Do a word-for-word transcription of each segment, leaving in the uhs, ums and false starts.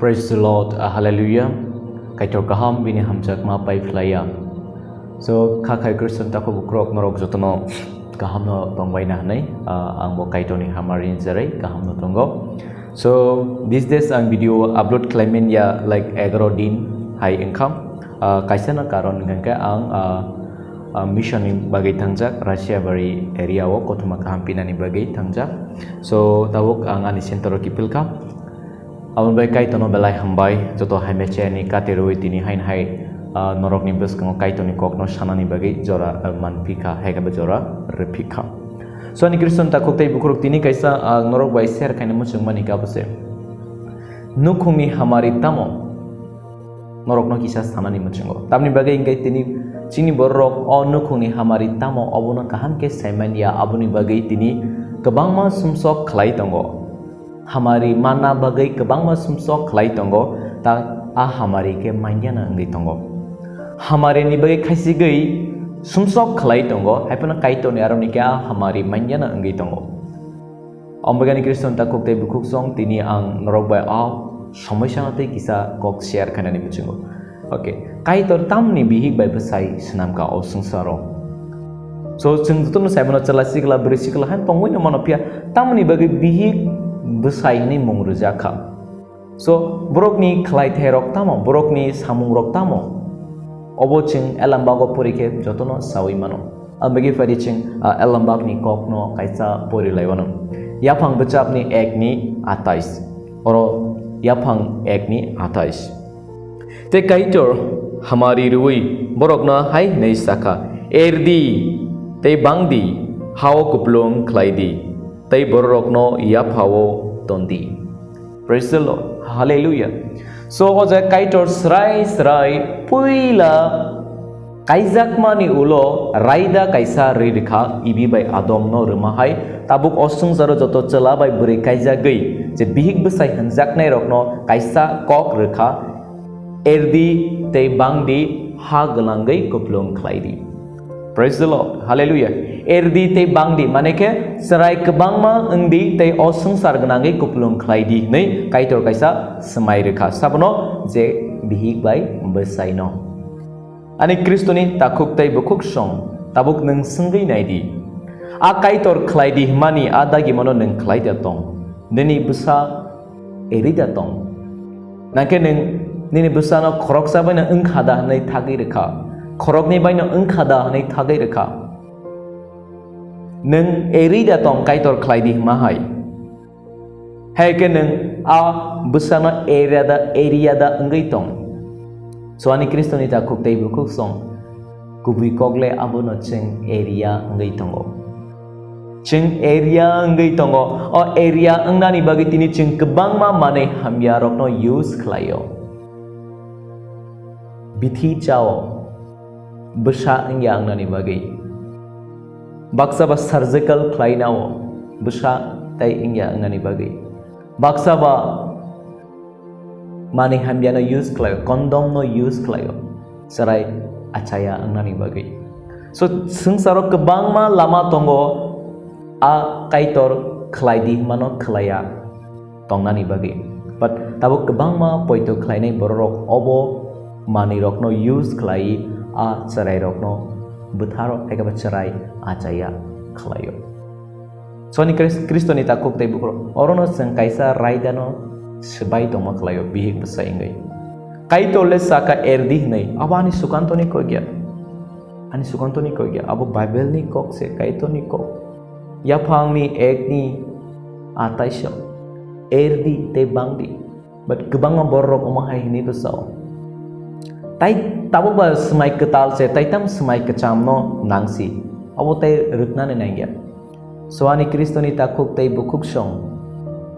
Praise the Lord, uh, hallelujah. Kaitor kaham bini hamjakma pai phlaiya. So, kha khai Christian takhuk bukrok norok jotono kaham no tongbai na hanai, uh, ang bo Kaitor ni hamari jerai kaham no tongo. So, these days ang video upload khlaimen ya, like, egaro din hai engkam. Uh, kaisa na karon hingke ang, uh, uh, mission ni bagwi thangjak, Russia bari area o kothoma kaham pinani bagwi thangjak. So, tabuk ang ani center o kipil kha. Aboni bai Kaitorno belai hambai, joto hai meche ni kati rwi tini hain hai, ah, norokni bwskango Kaitorni kokno sanani bagwi jora, ah, manphi kha, hai khe bo jora rwphi kha. So, ani Khristo takhuk tei bukhurok tini kaisa, ah, norok bai share khaina muchungmani khe abo se. Nukhungni hamari tamo norokno kisa sanani muchungo. Tamni bagwi hingke tini chini bororok o nukhungni hamari tamo obono kaham khe saimanya, aboni bagwi tini kwbangma sumsok khlai tongo. Hamari manna bagwi kwbangma sumsok khlai tongo, ta a hamari khe manyana wngwi tongo. Hamari ni bagwi khaisigwi sumsok khlai tongo, haiphano Kaitorni aroni khe a hamari manyana wngwi tongo. Ombegani Khristo takhuk tei bukhuk song tini ang norok bai a somosya no tei kisa kok share khainani muchungo. Okay, Kaitor tamni bihik bai bwsai swnamkha o swngcharo. So, chwng jotono saimano chwla sikla, bwrwi sikla han tongwi no mano, phiya tamni bagwi bihik bwsai hwnwi mung rwjak kha. So, borokni khlai thairok tamo, borokni samungrok tamo? Obo chwng Elambak o pori khe jotono saui mano. Ambegi phari chwng, ah, Elambak ni kokno kaisa pori lai mano. Yaphang bwchapni ek ni atais. Oro yaphang ek ni atais. Tei Kaitor hamari rwui borokno hai hwnwi sakha, "Erdi tei bangdi, hao kupulung khlaidi, tei bororokno yaphao tondi." Praise the Lord. Hallelujah. So, o je Kaitor srai srai puila kaijakmani ulo raida kaisa ri rikha, Ibi bai Adomno rwma hai, tabuk o swngcharo joto chwla bai bwrwi kaijagwi je bihik bwsai hwnjaknairokno kaisa kok rwkha, "Erdi tei bangdi, ha gwlangwi kupulung khlaidi." Praise the Lord. Hallelujah. "Erdi tei bangdi," mane khe chwrai kwbangma wngdi tei o swngchar gwnangwi kupulung khlaidi hwnwi Kaitor kaisa swmai rwkha sabono je bihik bai bwsaino. Ani Khristoni takhuk tei bukhuk song, tabuk nwng swngwi naidi. A Kaitor khlaidi hwnmani a dagimano nwng khlai da tong? Nini bwsa eri da tong? Nangkhe nwng nini bwsano khoroksa baino wngkha da hwnwi thagwi rwkha? Khoroknwi baino wngkha da hwnwi thagwi rwkha? Nwng eri da tong Kaitor khlaidi hwnma hai? Hai khe nwng a bwsano area da, area da wngwi tong? So ani Khristoni takhuk tei bukhuk song, kubui kok le abono chwng area wngwi tongo. Chwng area wngwi tongo. O area wngnani bagwi tini chwng kwbangma manwi hamya rokno use khlaio. Bithi chao, bwsa wngya wngnani bagwi. Baksa ba surgical khlainao, bwsa tai wngya wngnani bagwi. Baksa ba manwi hamyano use khlaio, condom no use khlaio, chwrai achaya wngnani bagwi. So, swngcharo kwbangma lama tongo, a Kaitor khlaidi hwnmano khlaiya tongnani bagwi. But tabuk kwbangma poito khlainai bororok obo manwirokno use khlai a chwrairokno bwtharo ekaba chwrai achaya khlaio. Soni Khris-, Khristoni takhuk tei bukhuk orono chwng kaisa raidano swbai tongma khlaio, bihik bwsa wngwi. Kaitor le saka erdi hwnwi, abo ani sukantoni kokya. Ani sukantoni kokya, abo Bible ni kok se, Kaitorni kok. Yaphangni ekni ataisho, erdi tei bangdi. But kwbangma bororok omo hai hwnwi bwsao. Tai tabuk ba swmai kwtal se, tai tam swmai kwchamno nangsi. Abo tai rwknani nangya. So ani Khristoni takhuk tei bukhuk song,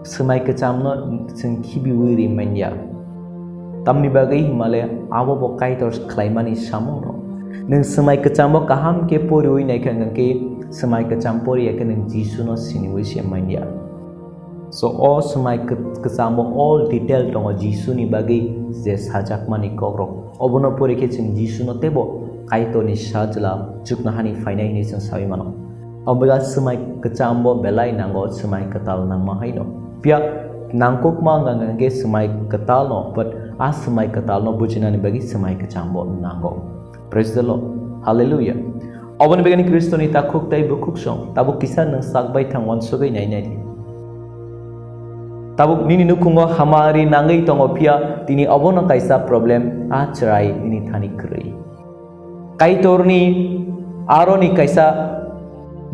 swmai kwchamno chwng khibiwi ri manya. Tamni bagwi himale abo bo Kaitor khlaimani samungrok. Nwng swmai kwchambo kaham khe poriwi naikha hwnkhe, swmai kwcham poriya khe nwng Jisuno siniwi se manya. So o swmai kw-, kwchambo all detail tongo Jisuni bagwi je sajakmani kokrok. Obono pori khe chwng Jisuno teibo Kaitorni sajla chuknohani phainai hwnwi chwng saui mano. Omo bai swmai kwchambo belai nango, swmai kwtal nangma haino. Phiya Nangkukma wngkha hwnkhe swmai kwtalno, but a swmai kwtalno bujinani bagwi swmai kwchambo nango. Praise the Lord. Hallelujah. Oboni bagwi Khristoni takhuk tei bukhuk song tabuk kisa nwng sak bai thang uansugwi nai nai di. Tabuk nini nukhungo hamari nangwi tongo, phiya tini obono kaisa problem, a chwrai nini thani kwrwi. Kaitorni aroni kaisa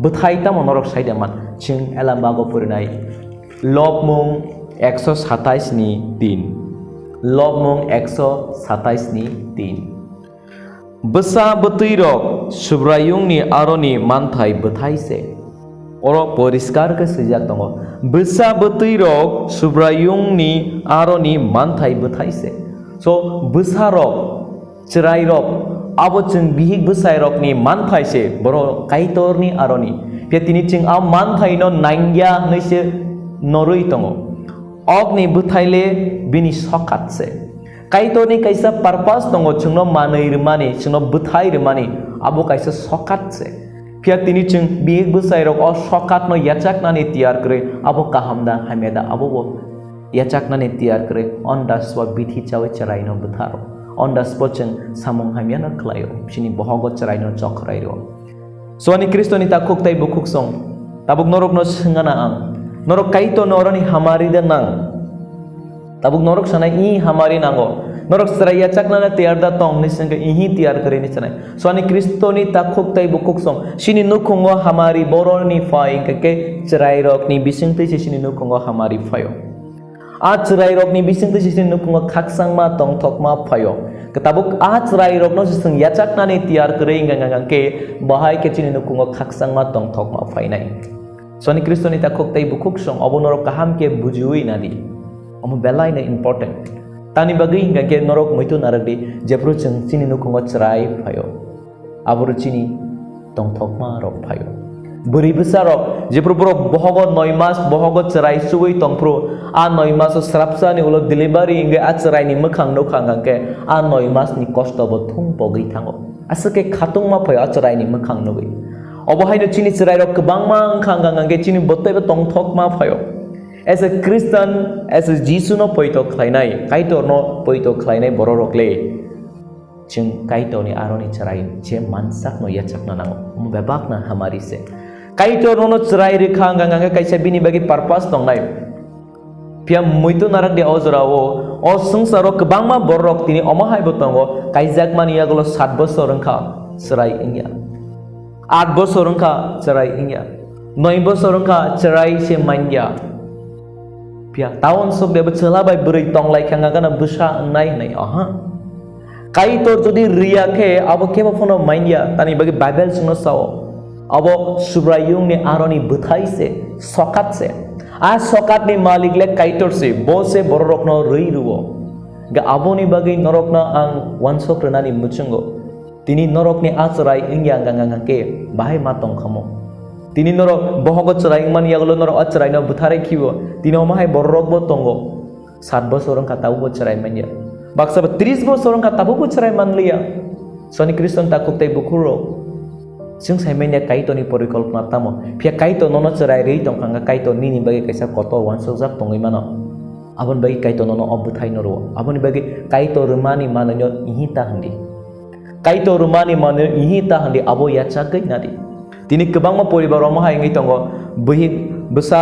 bwthai tamo norok saida man. Chwng Elambago purinai Lobmung ekso satais ni tin. Lobmung ekso satais ni tin. Bwsa bwtwi rok Subraiyungni aroni manthai bwthai se. Oro poriskar khe swijak tongo. Bwsa bwtwi rok Subraiyungni aroni manthai bwthai se. So, bwsa rok, chwrai rok, abo chwng bihik bwsai rokni manthai se, borok Kaitorni aroni. Phiya tini chwng a manthaino nangya hwnwi se norwi tongo. Okni bwthai le bini sokat se. Kaitorni kaisa purpose tongo, chwngno manwi rwmani, chwngno bwthai rwmani, abo kaisa sokat se. Phiya tini chwng bihik bwsai rok o sokatno yachaknani tiyar kwrwi, abo kaham da, hamya da, abo bo yachaknani tiyar kwrwi, on the spot bithi chawi chwraino bwtharo. On the spot chwng samung hamyano khlaio, chini bohogo chwraino chokrai rwo. So ani Khristoni takhuk tei bukhuk song, tabuk norokno swngana ang, norok Kaitorno oroni hamari da nang? Tabuk norok sanai, "Ih, hamari nango." Norok chwrai yachaknani tiyar da tong hwnwi swngkhe, "Ihi, tiyar kwrwi," hwnwi sanai. So ani Khristoni takhuk tei bukhuk song, chini nukhungo hamari bororni phai hwnkhe khe chwrairokni bisingtwi se chini nukhungo hamari phaio. A chwrairokni bisingtwi se chini nukhungo khakchangma tongthokma phaio. Tabuk a chwrairokno se chwng yachaknani tiyar kwrwi wngkha hwnkhe bahai khe chini nukhungo khakchangma tongthokma phainai. Soni Khristoni takhuk tei bukhuk song obo norok kaham khe bujiwi nadi. Omo belaino important. Tani bagwi hwnkha khe norok muitu narwk di, jephru chwng chini nukhungo chwrai phaio. Aboro chini tongthokma rok phaio. Bwrwi bwsa rok, jephru borok bohogo noi mas, bohogo chwrai chugwi tongphru, a noi maso srapsani ulo delivery wngwi a chwraini mwkhang nukha hwnkha khe a noi masni kosto bo thung pogwi thango. Aswk khe khatungma phaio a chwraini mwkhang nugwi. Obo haino chini chwrairok kwbangma wngkha, wngkha, wngkha khe chini bwtaibo tongthokma phaio. As a Christian, as a Jisu no poito khlainai, Kaitor no poito khlainai borok rok le. Chwng Kaitor ni aroni chwrai je mansakno yachakna nango. Omo bebakna hamari se. Kaitor nono chwrai rwkha wngkha, wngkha khe kaisa bini bagwi purpose tongnai. Phiya muitu narak di o jora o, o swngcharo kwbangma borok tini omo hai bo tongo, kaijakmani yagulo sat bosor wngkha chwrai wngya, aat bosor wngkha chwrai wngya, noi bosor wngkha chwrai se manya. Phiya taun sok de bo chwla bai bwrwi tong lai kha, wngkha gana bwsa wngnai hwnwi, aha. Kaitor jodi riya khe abo kebo phano manya, tani bagwi Bible chwngno sao. Abo Subraiyungni aroni bwthai se, sokat se. A sokatni malik le Kaitor se, bo se bororokno rwi rwo. Ga aboni bagwi norokno ang wansok rwnani muchungo. Tini norokni a chwrai wngya wngkha, wngkha khe bahai ma tong khamo. Tini norok bohogo chwrai wngmani yagulo norok a chwraino bwtharwi khiwo. Tini omo hai bororokbo tongo. Sat bosor wngkha tabukbo chwrai manya. Baksa bo tris bosor wngkha tabukbo chwrai manliya. Soni Khriston takhuk tei bukhuk rok. Chwng sai manya Kaitorni porikolpna tamo. Phiya Kaitor nono chwrai rwi tongkha wngkha Kaitor nini bagwi kaisa kotor wansukjak tongwi mano. Aboni bagwi Kaitor nono o bwthaino rwo. Aboni bagwi Kaitor rwmani manwino ihi ta hwndi. Kaitor rwmani manwino ihi ta hwndi abo yachagwi nadi. Tini kwbangma poribar omo hai wngwi tongo, bwhi bwsa,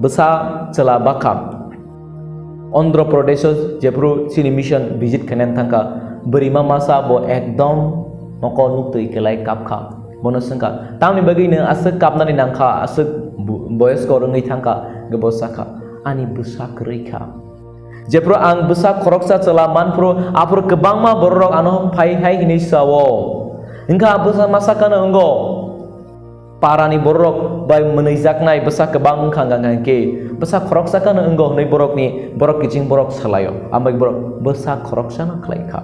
bwsa chwla bakha. Andhra Pradesh o jephru chini mission visit khainani thangkha, bwrwima masa bo ekdom mokol nuktwi kwlai kapkha. Bono swngkha, "Tamni bagwi nwng aswk kapnani nangkha, aswk bo-, boyosko rwngwi thangkha?" Hwnkhe bo sakha, "Ani bwsa kwrwi kha." Jephru ang bwsa khoroksa chwla manphru, aphuru kwbangma bororok ano phai hai hwnwi sao. Wngkha bwsa ma sakano wngo, parani bororok bai mwnwijaknai bwsa kwbang wngkha, wngkha, wngkha khe bwsa khoroksa kano wngo hwnwi borokni, borok kiching borok salaio. Ambai borok bwsa khoroksano khlai kha.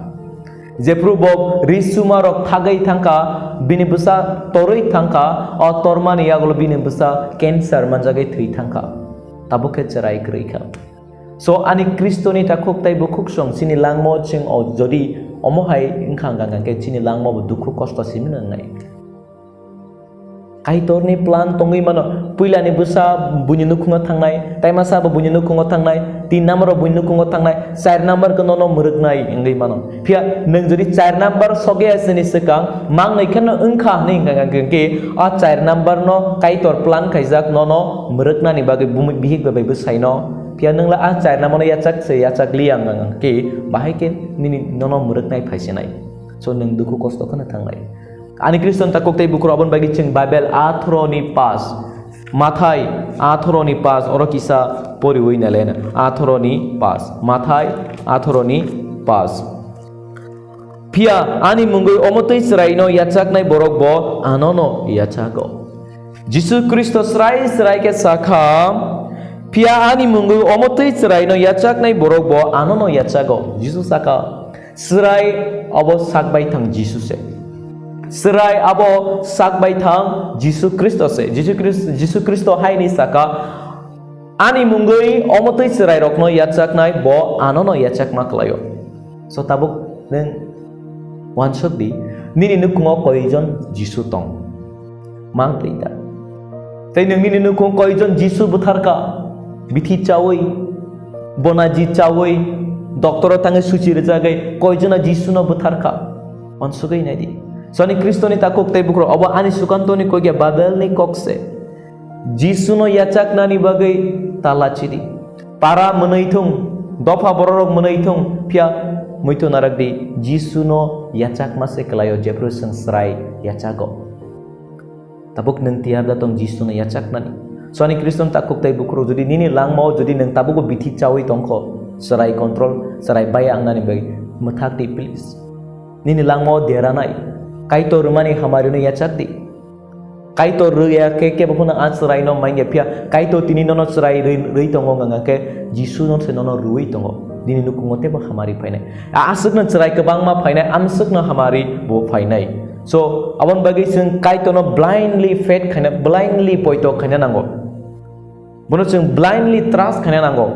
Jephru bo ri suma rok thagwi thangkha, bini bwsa torwi thangkha, o tormani yagulo bini bwsa cancer manjagwi thwi thangkha. Tabuk khe chwrai kwrwi kha. So, ani Khristoni takhuk tei bukhuk song chini langmao chwng o jodi omo hai wngkha, wngkha, wngkha khe chini langmao bo dukhu kosto simi nangnai. Kaitorni plan tongwi mano. Puilani bwsa buini nukhungo thangnai, taimasa bo buini nukhungo thangnai, tin number bo buini nukhungo thangnai, char number khe nono mwrwknai wngwi mano. Phiya nwng jodi char number sogya sini swkang mangnwi kheno wngkha hwnwi hwnkha hwnkhe, a char number no Kaitor plan khaijak nono mwrwknani bagwi bumui bihik bai bai bwsaino. Phiya nwngla a char number no yachak se yachak liya wngkha hwnkhe, bahai khe nini nono mwrwknai phaisinai. So nwng dukhu kosto kheno thangnai. Ani Khristan takhuk tei bukhuk aboni bagwi chwng Bible athoro ni pas, Mathai athoro ni pas, oro kisa poriwi nalena. Athoro ni pas, Mathai athoro ni pas. Phiya ani mungwi omo twi chwraino yachaknai borok bo anono yachago. Jisu Khristo chwrai chwrai khe sakha, phiya ani mungwi omo twi chwraino yachaknai borok bo anono yachago. Jisu sakha, chwrai abo sak bai thang Jisu se. Chwrai abo sak bai thang Jisu Khristo se. Jisu Khris-, Jisu Khristo haini sakha, ani mungwi omo twi chwrairokno yachaknai bo anono yachakma khlaio. So tabuk nwng uansuk di, nini nukhungo koijon Jisu tong? Mang twi ta. Tei nwng nini nukhung koijon Jisu bwtharkha? Bithi chawi, bonaji chawi, doctor-o thangwi suchi rwjagwi koijono Jisuno bwtharkha? Uansugwi nai di. Soni Khristoni takhuk tei bukhuk, obo ani sukantoni kokya Babelni kok se. Jisuno yachaknani bagwi ta lachi di. Para mwnwi thung, dopha bororok mwnwi thung, phiya muitu narak di, Jisuno yachakma se kwlaio, jephru chwng chwrai yachago. Tabuk nwng tiyar da tong Jisuno yachaknani? Soni Khriston takhuk tei bukhuk, jodi nini langmao jodi nwng tabukbo bithi chawi tongkho, chwrai control, chwrai baya wngnani bagwi mwthak di, please. Nini langmao deranai, Kaitor rwmani hamarino yachak di. Kaitor rwya khe kebo phano a chwraino manya, phiya Kaitor tini nono chwrai rwi, rwi tongo, wngkha khe Jisuno se nono rwui tongo. Nini nukhungo teibo hamari phainai. A aswkno chwrai kwbangma phainai, amswkno hamari bo phainai. So, aboni bagwi chwng Kaitorno blindly faith khaina, blindly poito khaina nango. Bono chwng blindly trust khaina nango.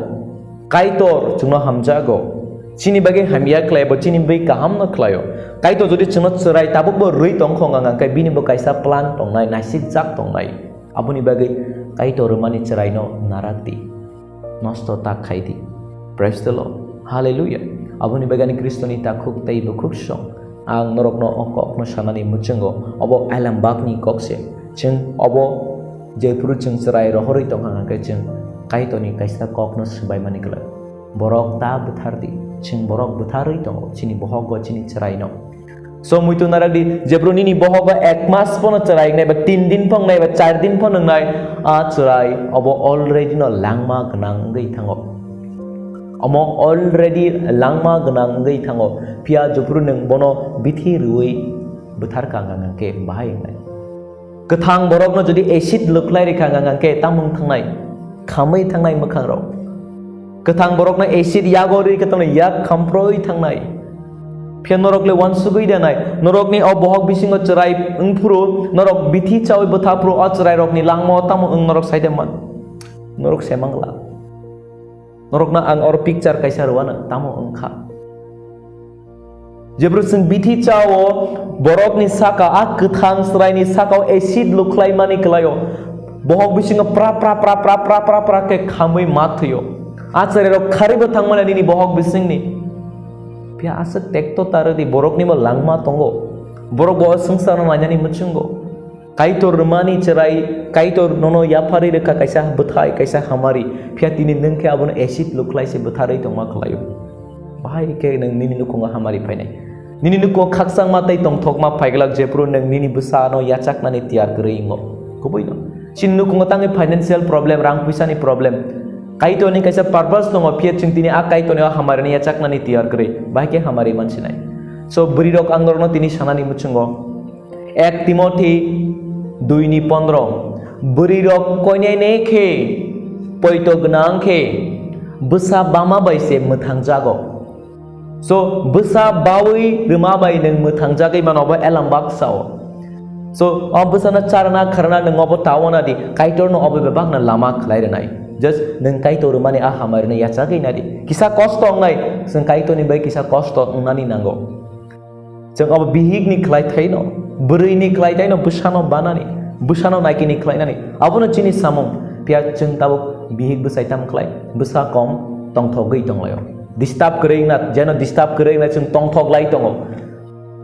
Kaitor chwngno hamjago. Chini bagwi hamya khlai, bo chini bagwi kahamno khlaio. Kaitor jodi chwngno chwrai tabukbo rwi tongkho, wngkha khe bini bo kaisa plan tongnai, naisikjak tongnai. Aboni bagwi Kaitor rwmani chwraino narak di. Nosto ta khai di. Praise the Lord. Hallelujah. Aboni bagwi ani Khristoni takhuk tei bukhuk song. Ang norokno o kokno sanani muchungo, obo Elambakni kok se. Chwng obo jephuru chwng chwrai rohorwi tongkha, hwnkhe chwng Kaitorni kaisa kokno swbaimani kwlai. Borok ta bwthar di, chwng borok bwtharwi tongo, chini bohogo, chini chwraino. So muitu narak di, jephuru nini bohogo ek mas pono chwrai wngnai ba tin din pho wngnai ba char din pho wngnai, a chwrai obo already no langma gwnang wngwi thango. Omo already langma gwnang wngwi thango, phiya jephuru nwng bono bithi rwui bwtharkha, hwnkha khe bahai wngnai. Kwthang borokno jodi acid lwkhlai rikha, hwnkha khe tamo wng thangnai? Khamwi thangnai mwkhangrok. Kwthang borokno acid yago rwi khe tamo yak khamproi thangnai. Phiya norok le uansugwi danai, norokni o bohok bisingo chwrai wngphuru norok bithi chawi bwthaphuru o chwrairokni langmao tamo wng norok saide man? Norok se mangla. Norokno ang oro picture kaisa rwano, tamo wngkha. Jephru chwng bithi chao, borokni saka, a kwthang chwraini sakao acid lwkhlaimani kwlaio. Bohok bisingo pra pra pra pra pra pra pra khe khamwi ma thwio. A chwrairok kharwibo thangmani nini bohok bisingni. Phiya aswk tekto ta rwdi, boroknimo langma tongo. Borok bo o swngcharno nainani muchungo. Kaitor rwmani chwrai, Kaitor nono yapharwi rwkha kaisa bwthai, kaisa hamari. Phiya tini nwng khe abono acid lwkhlai se bwtharwi tongma khlaio. Bahai khe nwng nini nukhungo hamari phainai. Nini nukhungo khakchangma tei tongthokma phaiglak, jephru nwng nini bwsano yachaknani tiyar kwrwi wngo. Kubuino. Chini nukhungo tangwi financial problem, rang puisani problem. Kaitorni kaisa purpose tongo, phiya chwng tini a Kaitorni o hamarino yachaknani tiyar kwrwi. Bahai khe hamari mansinai. So, bwrwirok ang norokno tini sanani muchungo. Ek Timothy dui ni pondro, bwrwirok koinai ne khe poito gwnang khe bwsa bama bai se mwthangjago. So, bwsa bawi rwma bai nwng mwthangjagwi mano, obo elambak sao. So, o bwsano charna kharna nwng obo tawana di, Kaitorno obo bebakno lama khlai rwnai. Just nwng Kaitor rwmani a hamarino yachagwi nadi. Kisa kosto wngnai, chwng Kaitorni bai kisa kosto wngnani nango. Chwng abo bihikni khlaithaino, bwrwini khlaithaino bwsano banani. Bwsano naikini khlainani, abono chini samung. Phiya chwng tabuk bihik bwsai tam khlai, bwsa kom tongthogwi tonglaio. Disturb kwrwi wngna, jeno disturb kwrwi wngna chwng tongthok lai tongo.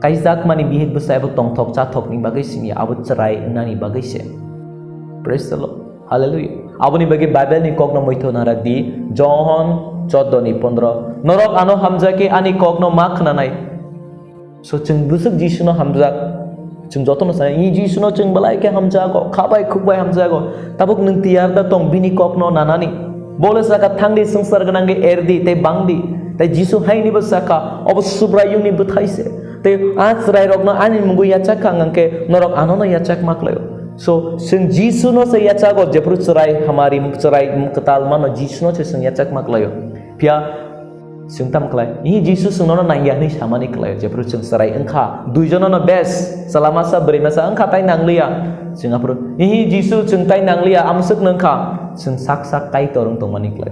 Kaijakmani bihik bwsai abo tongthok chathokni bagwi simi, abo chwrai wngnani bagwi se. Praise the Lord. Hallelujah. Aboni bagwi Bible ni kokno muitho narak di, Johon chordo ni pondro. Norok ano hamjakhe ani kokno ma khnanai. So, chwng bwswk Jisuno hamjak. Chwng jotono sanai, "Ih, Jisuno chwng belai khe hamjago, kha bai khuk bai hamjago." Tabuk nwng tiyar da tong bini kokno nanani? Bo le saka, "Thangdi, swngchar gwnangwi erdi tei bangdi." Tei Jisu hainibo saka, "Obo Subraiyungni bwthai se." Tei a chwrairokno ani mungwi yachak kha, hwnkhe norok anono yachakma khlaio. So, chwng Jisuno se yachago, jephru chwrai hamari, chwrai kwtal mano, Jisuno se chwng yachakma khlaio. Phiya Chwng tamo khlai? Ihi Jisu chwng nono nangya hwnwi samani khlaio, jephru chwng chwrai wngkha, duijonono bes, chwla masa, bwrwi masa wngkha, tai nangliya. Chwng aphuru, ihi Jisu chwng tai nangliya, amswkno wngkha, chwng sak sak Kaitor wng tongmani khlaio.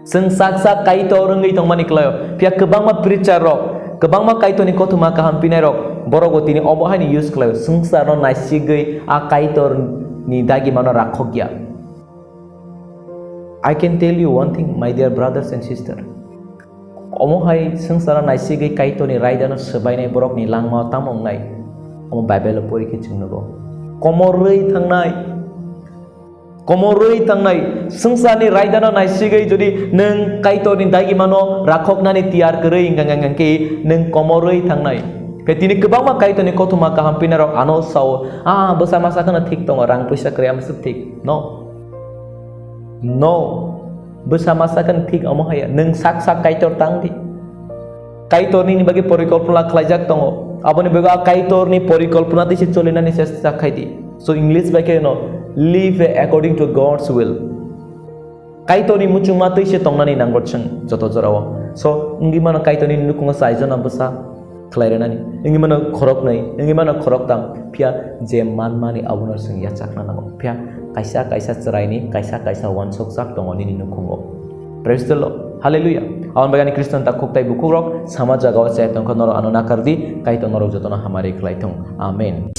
Chwng sak sak Kaitor wngwi tongmani khlaio. Phiya kwbangma preacher rok, kwbangma Kaitorni kothoma kaham pinai rok, borok bo tini obo haino use khlaio, swngcharno naisigwi a Kaitorni dagimano rakhokya. I can tell you one thing, my dear brothers and sisters. Omo hai swngcharo naisigwi Kaitorni raidano swbainai borokni langmao tamo wngnai? Omo Bible-o pori khe chwng nugo. Komorwi thangnai. Komorwi thangnai. Swngcharni raidano naisigwi jodi nwng Kaitorni dagimano rakhoknani tiyar kwrwi wngkha, wngkha khe nwng komorwi thangnai. Khe tini kwbangma Kaitorni kothoma kaham pinarok ano sao, "Ah, bwsa masa kheno thik tongo, rang puisa kwrwi amswk thik." No. No. Bwsa masa khe thik omo haya. Nwng sak sak Kaitor tang di. Kaitor nini bagwi porikolpona khlaijak tongo. Aboni bagwi a Kaitorni porikolpona tei se cholinani chesta khai di. So English bai khe no, "Live according to God's will." Kaitorni muchungma tei se tongnani nango chwng joto jorao. So wngwi mano Kaitorni nukhungo chaijona bwsa khlai rwnani. Wngwi mano khoroknwi, wngwi mano khoroktam, phiya je manmani abono chwng yachakna nango. Phiya kaisa kaisa chwraini, kaisa kaisa uansukjak tongo nini nukhungo. Praise the Lord. Hallelujah. Aboni bagwi ani Khristian takhuk tei bukhukrok sama jagao chaya tongkha, norok ano nakar di, Kaitor norok jotono hamari khlai thung. Amen.